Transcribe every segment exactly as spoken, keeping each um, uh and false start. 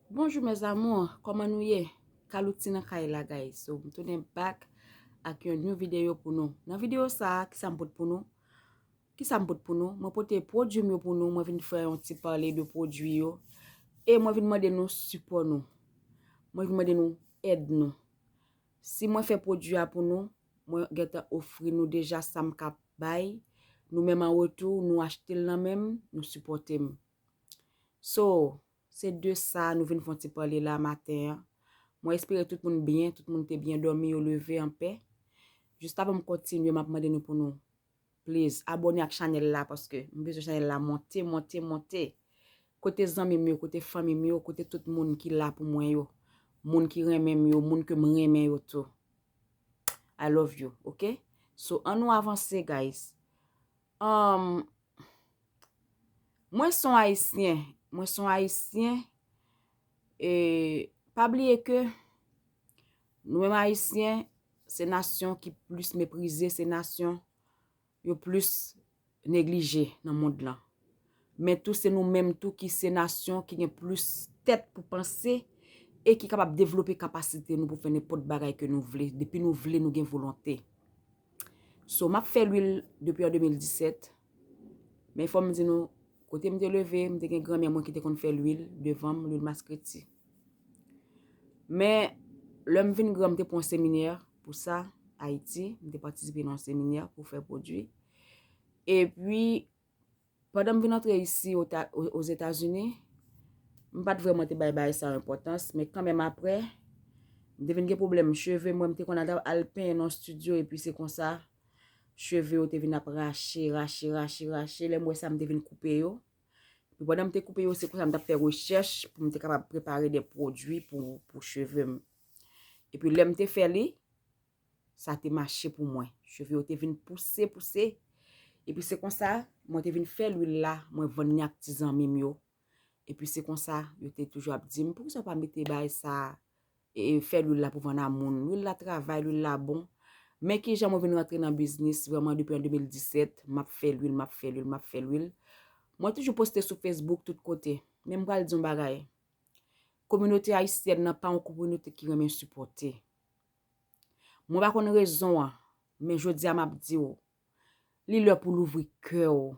Bonjou mes amours, kòman nou ye? Kalouti nan kay la, guys. So, m tounen back ak yon new video pou nou. Nan video sa a, kisa m pot pou nou? Kisa m pot pou nou? Mwen pote pwodui m yo pou nou. Mwen vin fè yon ti pale de pwodui yo. E mwen vin mande nou sipò nou. Mwen vin mande nou èd nou. Si mwen fè pwodui a pou nou, mwen gentan ofri nou deja sa m ka bay. Nou menm an retou, nou achte l nan men m, nou sipòte m. So, se de sa nou vin fè yon ti pale la maten an. Mwen espere tout moun byen, tout moun te byen dòmi, yo leve anpè. Jis avan m kontinye, m ap mande nou pou nou, please, abòne ak chanèl la, paske m bezwen chanèl la monte, monte, monte. Kote zanmi m yo, kote fanmi m yo, kote tout moun ki la pou mwen yo, moun ki renmen m yo, moun ke m renmen yo tou. I love you, ok? So, an nou avanse, guys. Um, mwen se yon Ayisyen, mwen se yon Ayisyen, e pa bliye ke nou menm Ayisyen, se nasyon ki plis meprize, se nasyon yo plis neglije nan mond lan. Men tou se nou menm tou ki se nasyon ki gen plis tèt pou panse e ki kapab devlope kapasite nou pou fè nenpòt bagay ke nou vle. Depi nou vle, nou gen volonte. So, m ap fè lwil depi an de mil disèt. Men fò m di nou, kote m te leve, m te gen granmè mwen ki te konn fè lwil devan m, lwil maskreti. Men, lè m vin gran, m te pran yon seminè pou sa, Ayiti. M te patisipe nan yon seminè pou fè pwodui. Epi, pandan m vin antre isi Ozetazini, m pa t vrèman te bay bagay sa yo enpòtans, men kanmenm apre, m te vin gen pwoblèm cheve mwen, m te konn al, al penyen nan yon estidyo, epi se konsa, cheve yo te vin ap rache, rache, rache, rache. Lè m wè sa, m te vin koupe yo. Epi pandan m te koupe yo, se konsa m t ap fè rechèch pou m te kapab prepare de pwodui pou, pou cheve m. Epi lè m te fè li, sa te mache pou mwen. Cheve yo te vin pouse, pouse. Epi se konsa, mwen te vin fè lwil la, mwen vann li ak ti zanmi m yo. Epi se konsa, yo te toujou ap di m, poukisa w pa mete bagay sa, e, e, fè lwil la pou vann a moun? Lwil la travay, lwil la bon. Men kijan mwen vin rantre nan biznis vrèman depi an de mil disèt, m ap fè lwil, m ap fè lwil, m ap fè lwil. Mwen toujou poste sou Facebook tout kote. Men m pral di yon bagay. Kominote ayisyèn nan pa yon kominote ki renmen sipòte. Mwen pa konn rezon an, men jodi a m ap di w, li lè pou louvri kè w.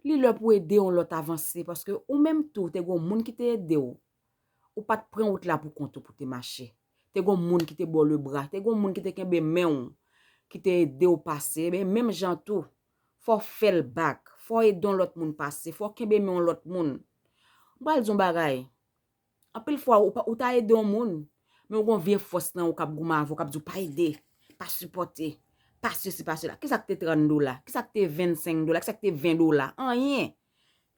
Li lè pou ede yon lòt avanse, paske ou menm tou, te gen yon moun ki te ede w. Ou pa t pran wout la pou kont ou pou te mache. Te gen yon moun ki te ba w lebra, te gen yon moun ki te kenbe men w, ki te ede w pase. Men menm jan tou, fò w fè l back, fò w ede yon lòt moun pase, fò w kenbe men yon lòt moun. M pral di yon bagay. Anpil fwa, ou, pa- ou ta ede yon moun, men ou gon vye fòs nan ou k ap goumen avè w, k ap di w pa ede, pa sipòte, pa sesi, pa sela. Kisa k te trant dola? Kisa k te vennsenk dola? Kisa k te ven dola? Anyen.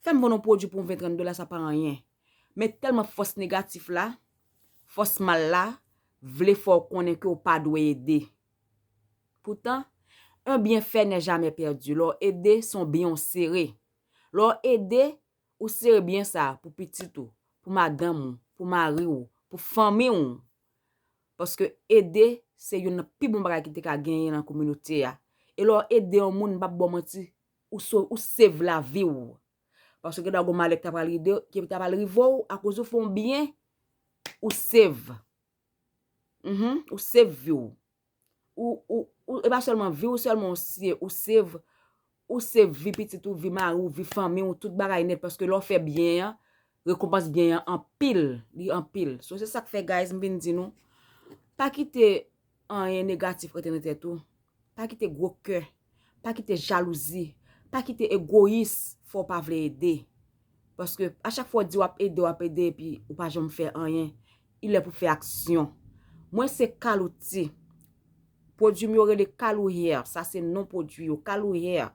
Fè m vann yon pwodui pou yon ven, trant dola, sa pa anyen. Men tèlman fòs negatif la, fòs mal la, vle fè w konnen ke w pa dwe ede. Poutan, un bienfait n'est jamais perdu. Lè w ede, se yon byen w sere. Lè w ede, ou sere byen sa a pou pitit ou, pou madanm ou, pou mari w, pou fanmi w. Paske ede, se youn nan pi bon bagay ki te ka genyen nan kominote a. E lè w ede yon moun, m p ap ba w manti, ou, so, ou save lavi w. Paske gen dwa gon malè ki ta pral rive, ki ta pral rive w, akoz ou fè yon byen, ou save. Mhm, ou save vi w. Ou, ou, ou, e pa sèlman vi w sèlman ou save, ou save, ou save vi pitit ou, vi mari w, vi fanmi w, tout bagay nèt, paske lè w fè byen an, rekonpans byen an anpil, li anpil. So, se sa k fè, guys, m vin di nou, pa kite anyen negatif rantre nan tèt ou. Pa kite gwo kè, pa kite jalouzi, pa kite egoyis, fè w pa vle ede. Paske a chak fwa w di w ap ede, w ap ede, epi ou pa janm fè anyen, li lè pou fè aksyon. Mwen se Kalouti. Pwodui m yo rele Kalou Hair. Sa se non pwodui yo, Kalou Hair.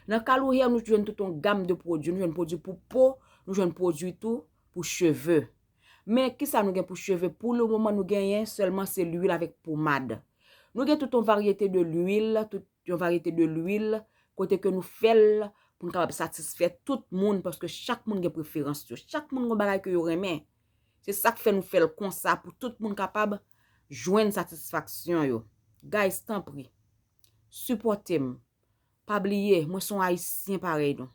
Nan Kalou Hair, nou jwenn tout yon gam de pwodui. Nou jwenn pwodui pou po, nou jwenn pwodui tou pou cheve. Men kisa nou gen pou cheve? Pou le moman, nou genyen sèlman se lwil avèk pomad. Nou gen tout yon varyete de lwil, tout yon varyete de lwil, kote ke nou fè l pou n kapab satisfè tout moun, paske chak moun gen preferans yo. Chak moun gen bagay ke yo renmen. Se sa k fè nou fè l konsa, pou tout moun kapab jwenn satisfaksyon yo. Guys, tanpri, sipòte m. Pa bliye, mwen se yon Ayisyen parèy nou.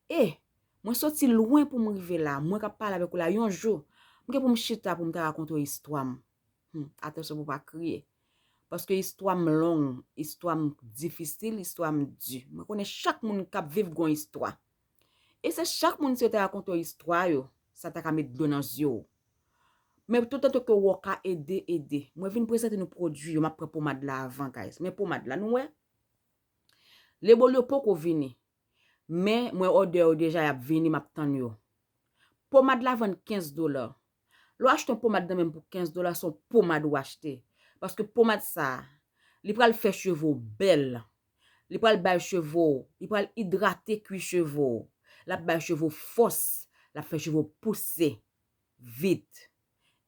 E, mwen soti lwen pou m rive la. Mwen k ap pale avèk ou la, yon jou, M gen pou m chita pou m ta rakonte w istwa m. Hmm, atansyon pou w pa kriye. Paske istwa m long, istwa m difisil, istwa m di. Mwen konnen chak moun k ap viv gon istwa. E se chak moun si yo ta rakonte w istwa yo, sa ta ka met dlo nan zye w. Men toutan ke w ka ede, ede. Mwen vin prezante nou pwodui yo, m ap pran pomad la avan, guys. Men pomad la, nou wè? Lebol yo poko vini. Men mwen òdè yo deja, y ap vini, m ap tann yo. Pomad la vann kenz dola. Lè w achte yon pomad nan men m pou kenz dola, se yon pomad ou achte. Paske pomad sa a, li pral fè cheve w bèl. Li pral bay cheve w, li pral idrate kwi cheve w. L ap bay cheve w fòs, l ap fè cheve w pouse vit.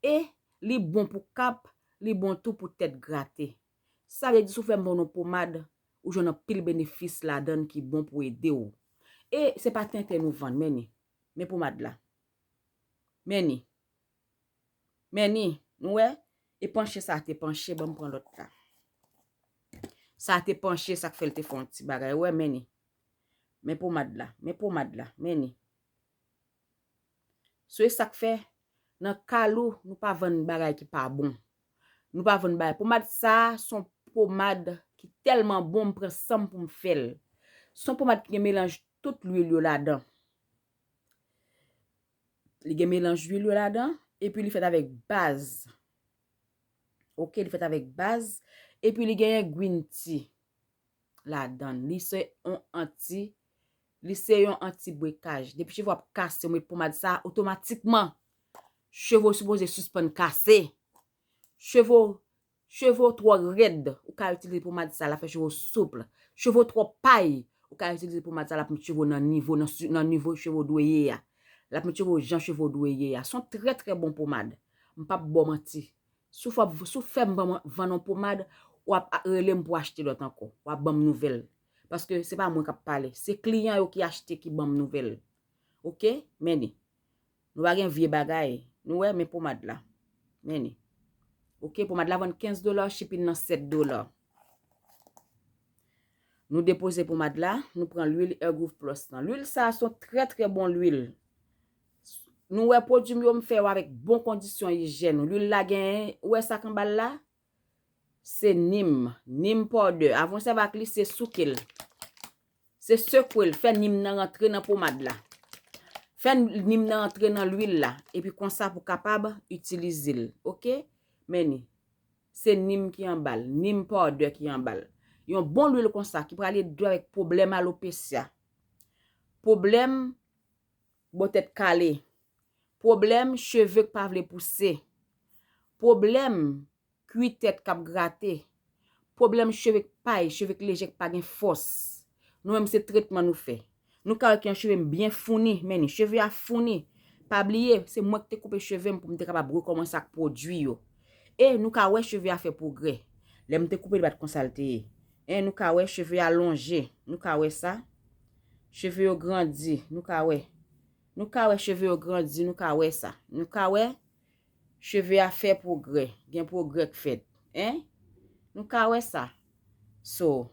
E li bon pou kap, li bon tou pou tèt grate. Sa vle di si w fè m vann yon pomad, ou jwenn anpil benefis ladan l ki bon pou ede w. E se pa tenten nou vann, men ni. Men pomad la. Men ni. Men ni. Nou wè? E panche sa te panche, ban m pran lòt la. Sa te panche, sa k fè l te fè yon ti bagay. Ou wè, men ni. Men pomad la. Men pomad la. Men ni. So e sa k fè, nan Kalou, nou pa vann bagay ki pa bon. Nou pa vann bagay. Pomad sa a, se yon pomad ki tèlman bon, m pran san m pou m fè l. Se yon pomad ki gen melanj tout lwil yo ladan. Li gen melanj lwil yo ladan, epi li fèt avèk baz. Oke, li fèt avèk baz, epi li genyen green tea ladan l. Li se yon anti, li se yon anti brekaj. Depi cheve w ap kase, w met pomad sa, otomatikman, cheve w sipoze sispann kase. Cheve w, cheve w twò rèd, ou ka itilize pomad sa, l ap fè cheve w soup. Cheve w twò pay, ou ka itilize pomad sa, l ap met cheve w nan nivo, nan, nan nivo cheve w dwe ye a. L ap met cheve w jan cheve w dwe ye a. Se yon trè, trè bon pomad. M p ap ba w manti. Si w fè, si w fè m vann, vann yon pomad, w ap a- rele m pou w achte lòt ankò. W ap ban m nouvèl. Paske se pa mwen k ap pale. Se kliyan yo ki achte ki ban m nouvèl. Oke? Men ni. Nou pa gen vye bagay. Nou wè, men pomad la. Men ni. Oke, pomad la vann kenz dola, shipping nan sèt dola. Nou depoze pomad la, nou pran lwil Air Groove Plus lan. Lwil sa a se yon trè, trè bon lwil. Nou wè pwodui m yo, m fè yo avèk bon kondisyon ijyèn. Lwil la gen, ou wè sa k anba l la? Se nim, nim powder. Avan w sèvi ak li, se souke l. Se sekwe l, fè nim nan rantre nan pomad la. Fè nim nan rantre nan lwil la. Epi konsa pou kapab itilize l. Oke? Men ni. Se nim ki anba l. Nim powder ki anba l. Yon bon lwil konsa ki pral ede w avèk pwoblèm alopesya. Pwoblèm bò tèt kale. Pwoblèm cheve k pa vle pouse. Pwoblèm kwi tèt k ap grate. Pwoblèm cheve k pay, cheve k leje, k pa gen fòs. Nou menm se tretman nou fè. Nou ka wè ke yon cheve m byen founi, men ni cheve a founi. Pa bliye, se mwen ki te koupe cheve m pou m te kapab rekòmanse ak pwodui yo. E nou ka wè cheve a fè pwogrè. Lè m te koupe l pa t konsa l te ye. E nou ka wè cheve a lonje. Nou ka wè sa. Cheve yo grandi. Nou ka wè. Nou ka wè cheve yo grandi. Nou ka wè sa. Nou ka wè cheve a fè pwogrè. Gen pwogrè k fèt. En? Nou ka wè sa. So,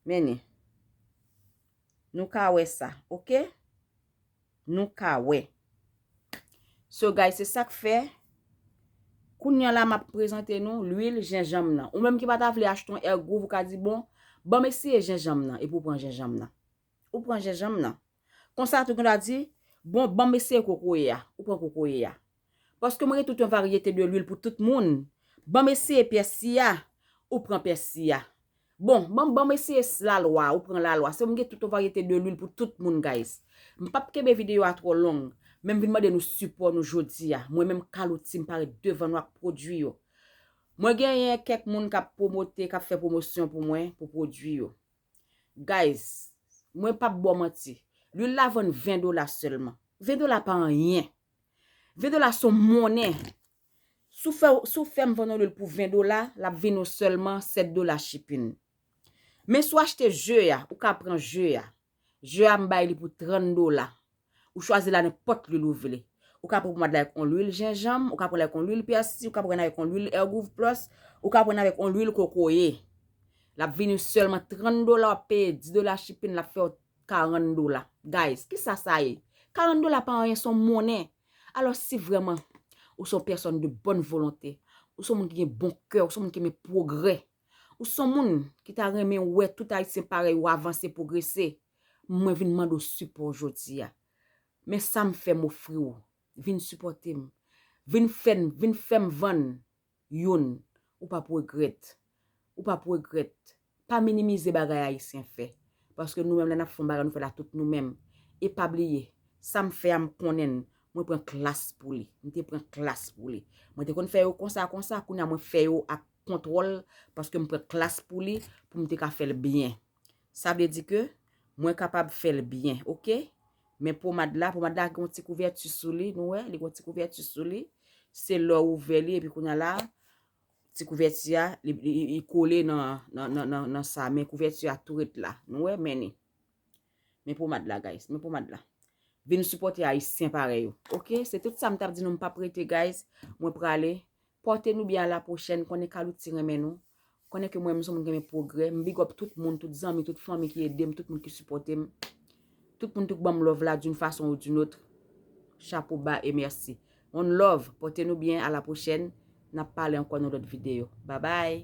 men ni. Nou ka wè sa. Oke? Nou ka wè. So, guys, se sa k fè. Kounye a la, m ap prezante nou lwil jenjanm nan. Ou menm ki pa ta vle achte yon Air Groove, ou ka di, bon, ban m eseye jenjanm nan, epi w pran jenjanm nan. Ou pran jenjanm nan. Konsa tou, gen dwa di, bon, ban m eseye kokoye a. Ou pran kokoye a. Paske mwen gen tout yon varyete de lwil pou tout moun. Ban m eseye pèsi a. Ou pran pèsi a. Bon, ban, ban m eseye s- lalwa, ou pran lalwa. Se mwen gen tout yon varyete de lwil pou tout moun, guys. M p ap kenbe videyo a twò long, men m vin mande nou sipò nou jodi a. Mwen menm Kalou Team parèt devan nou ak pwodui yo. Mwen genyen kèk moun k ap pwomote, k ap fè pwomosyon pou mwen, pou pwodui yo. Guys, mwen p ap ba w manti. Lwil la vann ven dola sèlman. Ven dola pa anyen. Ven dola se yon monnen. Si w fè, si w fè m vann yon lwil pou ven dola, l ap vin w sèlman sèt dola shipping. Men si w achte je a, ou ka pran je a. Je a, m bay li pou trant dola. Ou chwazi la nenpòt lwil ou vle. Ou ka pran pomad la avèk yon lwil jenjanm, ou ka pran l avèk yon lwil pèsi, ou ka pran l avèk yon lwil Air Groove Plus, ou ka pran l avèk yon lwil kokoye. L ap vini sèlman trant dola, w ap peye dis dola shipping, l ap fè w karant dola. Guys, kisa sa ye? Karant dola pa anyen, se yon monnen. Alò, si vrèman ou se yon pèsòn de bòn volonte, ou se yon moun ki gen bon kè, ou se yon moun ki renmen pwogrè, ou se yon moun ki ta renmen wè tout Ayisyen parèy ou avanse, pwogrese, mwen vin mande w sipò jodi a. Men sa m fè m ofri w. Vin sipòte m. Vin fè m, vin fè m vann youn. Ou p ap regrèt. Ou p ap regrèt. Pa minimize bagay Ayisyen fè. Paske nou menm, lè n ap fè yon bagay, nou fè l a tout nou menm. E pa bliye, sa m fè a, m konnen l. Mwen pran klas pou li. M te pran klas pou li. Mwen te konn fè yo konsa, konsa. Kounye a, mwen fè yo ak kontwòl, paske m pran klas pou li, pou m te ka fè l byen. Sa vle di ke mwen kapab fè l byen, oke? Men pomad la, pomad la gen yon ti kouvèti sou li, nou wè, li gen yon ti kouvèti sou li. Se lè w ouvè li, epi kounye a la, ti kouvèti a, li, li, li kole nan, nan, nan, nan, nan sa, men kouvèti a tou ret la. Nou wè, men ni. Men pomad la, guys, men pomad la. Vin sipòte Ayisyen parèy ou, oke? Se tout sa m t ap di nou, m p ap rete, guys. Mwen prale. Pòte nou byen, a la pwochèn. Konnen Calouty renmen nou. Konnen ke mwen, m se yon moun ki renmen pwogrè. M big up tout moun, tout zanmi, tout fanmi ki ede m, tout moun ki sipòte m. Tout moun ki ban m love la d'une façon ou d'une autre. Chapo ba e mèsi. One love, pòte nou byen, a la pwochèn. N ap pale ankò nan lòt videyo. Babay!